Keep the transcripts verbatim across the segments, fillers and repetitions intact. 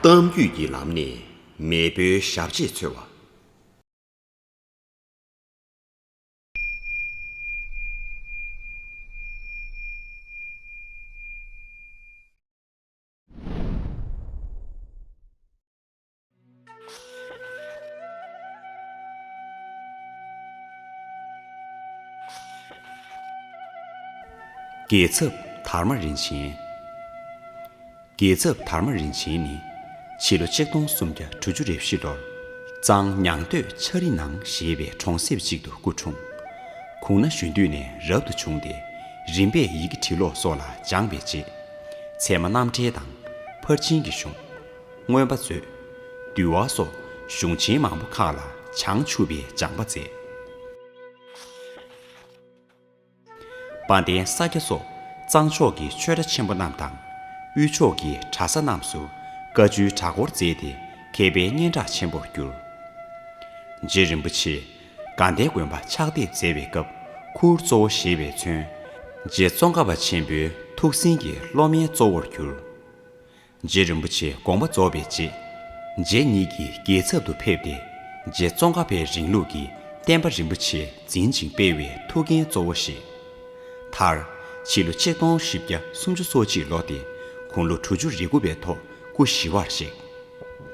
གཏམ་རྒྱུད་ཀྱི་ལམ་ནས་མེས་པོའི་ཞབས་རྗེས་འཚོལ་བ། རྒྱལ་ཚབ་དར་མ་རིན་ཆེན། རྒྱལ་ཚབ་དར་མ་རིན་ཆེན་ནི་ཕྱི་ལོ་ཆིག་སྟོང་སུམ་བརྒྱ་དྲུག་ཅུ་རེ་བཞི་ལོར་གཙང་ཉང་སྟོད་ཆ་རི་ནང་ཞེས་པའི་གྲོང་གསེབ་ཅིག་ཏུ་སྐུ་འཁྲུངས། གུང་ན་གཞོན་དུས་ནས་རབ་ཏུ་བྱུང་སྟེ་རིམ་པས་ཡི་གེ་འབྲི་ཀློག་སོགས་ལ་སྦྱངས་པའི་རྗེས། ཚད་མ་རྣམ་འགྲེལ་དང་ཕར་ཕྱིན་གྱི་གཞུང་། མངོན་པ་མཛོད། འདུལ་བ་སོགས་གཞུང་ཆེན་མང་པོ་ཁག་ལ་བྱང་ཆུབ་པའི་སྦྱངས་པ་མཛད། དཔལ་ལྡན་ས་སྐྱ་སོགས་གཙང་ཕྱོགས་ཀྱི་ཆོས་གྲྭ་ཆེན་པོ་རྣམས་དང་། དབུས་ཕྱོགས་ཀྱི་གྲྭ་ས་རྣམས་སུ་བཀའ་བརྒྱུད་གྲྭ་སྐོར་མཛད་དེ་མཁས་པའི་སྙན་གྲགས་ཆེན་པོར་གྱུར། རྗེ་རིན་པོ་ཆེས་དགའ་ལྡན་དགོན་པ་ཕྱག་དེབ་མཛད་པའི་སྐབས་ཁུར་གཙོ་བོ་བཞེས་པས་མཚོན། རྗེ་ཙོང་ཁ་པ་ཆེན་པོའི་ཐུགས་ཟིན་གྱི་སློབ་མའི་གཙོ་བོར་གྱུར། རྗེ་རིན་པོ་ཆེ་དགོངས་པ་རྫོགས་པའི་རྗེས། རྗེ་ཉིད་ཀྱི་རྒྱལ་ཚབ་ཏུ་ཕེབས་ཏེ། རྗེ་ཙོང་ཁ་པའི་རིང་ལུགས་ཀྱི་བསྟན་པ་རིན་པོ་ཆེ་འཛིན་ཅིང་སྤེལ་བའི་ཐུགས་འགན་གཙོ་བོ་བཞེས། མཐར། ཕྱི་ལོ་ཆིག་སྟོང་བཞི་བརྒྱ་སུམ་ཅུ་སོ་གཅིག་ལོ་སྟེ་དགུང་ལོ་དྲུག་ཅུ་རེ་དགུ་པའི་ཐོག་སྐུ་ཞི་བར་གཤེགས།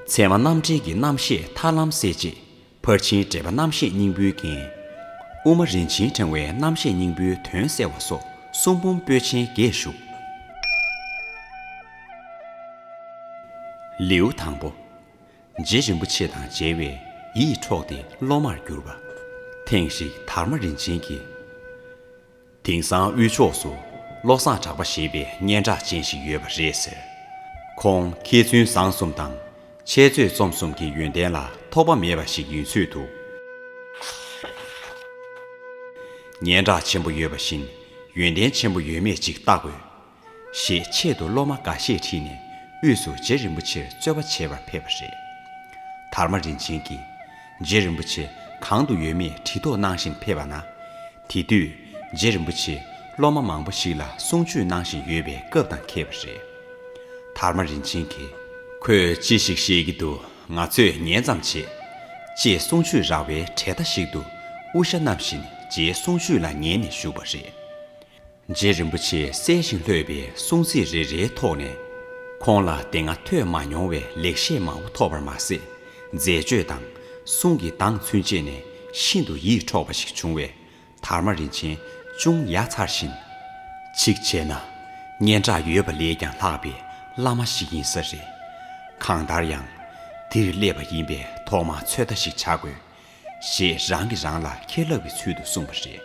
ཚད་མ་རྣམ་འགྲེལ་གྱི་རྣམ་བཤད་ཐར་ལམ་གསལ་བྱེད། ཕར་ཕྱིན་འགྲེལ་པ་རྣམ་བཤད་སྙིང་པོའི་རྒྱན། དབུ་མ་རིན་ཆེན་ཕྲེང་བའི་རྣམ་བཤད་སྙིང་པོའི་དོན་གསལ་བ་སོགས་གསུང་འབུམ་པོད་ཆེན་བརྒྱད་བཞུགས། ལེའུ་དང་པོ། རྗེ་རིན་པོ་ཆེ་དང་མཇལ་བས་ཡིད་འཕྲོག་སྟེ་སློབ་མར་གྱུར་པ། ཐེངས་ཤིག་དར་མ་རིན་ཆེན་གྱིས། དེང་སང་དབུས་ཕྱོགས་སུ་བློ་བཟང་གྲགས་པ་ཞེས་པའི་སྙན་གྲགས་ཅན་ཞིག་ཡོད་པ་རེད་ཟེར། ཁོང་མཁས་བཙུན་བཟང་གསུམ་དང་འཆད་རྩོད་རྩོམ་གསུམ་གྱི་ཡོན་ཏན་ལ་ཐོགས་པ་མེད་པ་ཞིག་ཡིན་ཚོད་འདུག། སྙན་གྲགས་ཆེན་པོ་ཡོད་པ་བཞིན་ཡོན་ཏན་ཆེན་པོ་ཡོད་མེད་ཅིག་བལྟ་དགོས། ཞེས་ཆེད་དུ་སློབ་མ་འགའ་ཤས་ཁྲིད་ནས་དབུས་སུ་རྗེ་རིན་པོ་ཆེར་རྩོད་པ་བྱེད་པར་ཕེབས་པ་རེད། དར་མ་རིན་ཆེན་གྱིས་རྗེ་རིན་པོ་ཆེ་གང་དུ་ཡོད་མེད་དྲི་དོགས་གནང་བཞིན་ཕེབས་པ་ན། དེ་དུས་རྗེ་རིན་པོ་ཆེས་སློབ་མ་མང་པོ་ཞིག་ལ་གསུང་ཆོས་གནང་བཞིན་ཡོད་པའི་སྐབས་དང་འཁེལ་བ་རེད། དར་མ་རིན་ཆེན་གྱིས། ཁོས་ཅི་ཞིག་བཤད་ཀྱི་འདུག། ང་ཚོས་ཉན་ཙམ་བྱེད། ཅེས་གསུང་ཆོས་ར་བའི་གྲལ་མཐའ་ཞིག་ཏུ་དབུ་ཞྭ་བསྣམས་བཞིན་རྗེའི་གསུང་ཆོས་ལ་ཉན་ནས་བཞུགས་པ་རེད། རྗེ་རིན་པོ་ཆེས་གསལ་ཞིང་ལྷོད་པའི་གསུང་ཚིག་རེ་རེའི་ཐོག་ནས། ཁོང་ལ་དེ་སྔ་ཐོས་མ་མྱོང་བའི་ལེགས་བཤད་མང་པོ་ཐོབ་པར་མ་ཟད། མཛད་སྤྱོད་དང་གསུང་གི་གདངས་ཚུན་ཆད་ནས་ཤིན་ཏུ་ཡིད་འཕྲོག་པ་ཞིག་བྱུང་བས། དར་མ་རིན་ཆེན་ཅུང་ཡ་མཚར་བཞིན། གཅིག་བྱས་ན། སྙན་གྲགས་ཡོད་པ་ལས་ཀྱང་ལྷག་པའི་བླ་མ་ཞིག་ཡིན་ས་རེད། གང་ལྟར་ཡང་། འདིར་སླེབས་པ་ཡིན་པས་ཐོག་མར་ཚོད་ལྟ་ཞིག་བྱ་དགོས། ཞེས་རང་གིས་རང་ལ་ཁས་བླངས་པའི་ཚུལ་དུ་གསུངས་པ་རེད།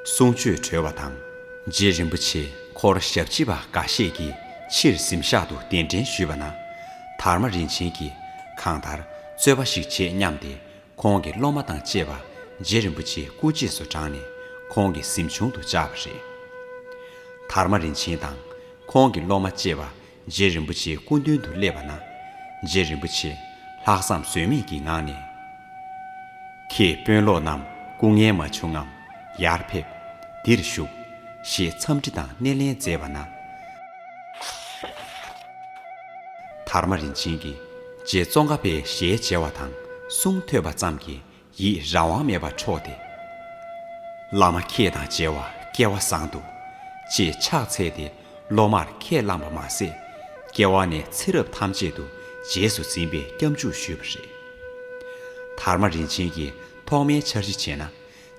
གསུང་ཆོས་གྲོལ་བ་དང་། རྗེ་རིན་པོ་ཆེ་འཁོར་ཞབས་ཕྱི་པ་འགའ་ཤས་ཀྱིས་ཕྱིར་གཟིམ་ཤག་ཏུ་གདན་འདྲེན་ཞུས་པ་ན། དར་མ་རིན་ཆེན་གྱིས་གང་ལྟར་རྩོད་པ་ཞིག་བྱེད་སྙམ་སྟེ། ཁོང་གི་སློབ་མ་དང་བཅས་པ་རྗེ་རིན་པོ་ཆེའི་སྐུ་རྗེས་སུ་འབྲངས་ནས་ཁོང་གི་གཟིམ་ཆུང་དུ་བཅར་བ་རེད། དར་མ་རིན་ཆེན་དང་ཁོང་གི་སློབ་མ་བཅས་པ་རྗེ་རིན་པོ་ཆེའི་སྐུ་མདུན་དུ་སླེབས་པ་ན། རྗེ་རིན་པོ་ཆེས་ལྷག་བསམ་ཟོལ་མེད་ཀྱི་ངང་ནས། ཁྱེད་དཔོན་སློབ་རྣམས་སྐུ་ངལ་མ་བྱུང་ངམ། ཡར་ཕེབས། འདིར་བཞུགས། ཞེས་འཚམས་འདྲི་དང་སྣེ་ལེན་མཛད་པ་ན། དར་མ་རིན་ཆེན་གྱིས་རྗེ་ཙོང་ཁ་པའི་ཞལ་མཇལ་བ་དང་གསུང་ཐོས་པ་ཙམ་གྱིས་ཡིད་རང་དབང་མེད་པར་འཕྲོག་སྟེ། བླ་མ་ཁྱེད་དང་མཇལ་བ་སྐལ་བ་བཟང་འདུག། ཅེས་ཕྱག་འཚལ་ཏེ་སློབ་མར་ཁས་བླངས་པ་མ་ཟད། སྐྱེ་བ་ནས་ཚེ་རབས་ཐམས་ཅད་དུ་རྗེས་སུ་འཛིན་པའི་སྐྱབས་འཇུག་ཞུས་པ་རེད། དར་མ་རིན་ཆེན་གྱིས་ཐོག་མའི་འཆར་གཞི་བྱས་ན།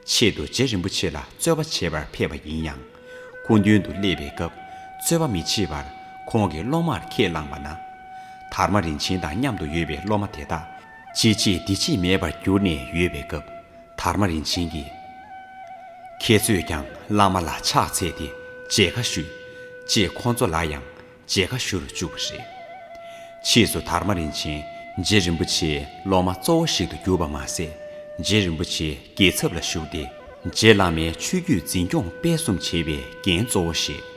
ཆེད་དུ་རྗེ་རིན་པོ་ཆེ་ལ་རྩོད་པ་བྱེད་པར་ཕེབས་པ་ཡིན་ཡང་། སྐུ་མདུན་དུ་སླེབས་པའི་སྐབས་རྩོད་པ་མི་བྱེད་པར་ཁོང་གི་སློབ་མར་ཁས་བླངས་པ་ན། དར་མ་རིན་ཆེན་དང་མཉམ་དུ་ཡོད་པའི་སློབ་མ་དེ་དག་ཅི་བྱེད་འདི་བྱེད་མེད་པར་གྱུར་ནས་ཡོད་པའི་སྐབས། དར་མ་རིན་ཆེན་གྱིས། ཁྱེད་ཚོས་ཀྱང་བླ་མ་ལ་ཕྱག་འཚལ་ཏེ་མཇལ་ཁ་ཞུས། ཅེས་ཁོང་ཚོ་ལ་ཡང་མཇལ་ཁ་ཞུ་རུ་བཅུག་པ་རེད། ཕྱིས་སུ་དར་མ་རིན་ཆེན་རྗེ་རིན་པོ་ཆེའི་སློབ་མ་གཙོ་བོ་ཞིག་ཏུ་གྱུར་པ་མ་ཟད། རྗེ་རིན་པོ་ཆེའི་རྒྱལ་ཚབ་ལ་བཞུགས་ཏེ། རྗེ་བླ་མའི་ཆོས་བརྒྱུད་འཛིན་སྐྱོང་སྤེལ་གསུམ་བྱེད་པའི་འགན་གཙོ་བོ་བཞེས།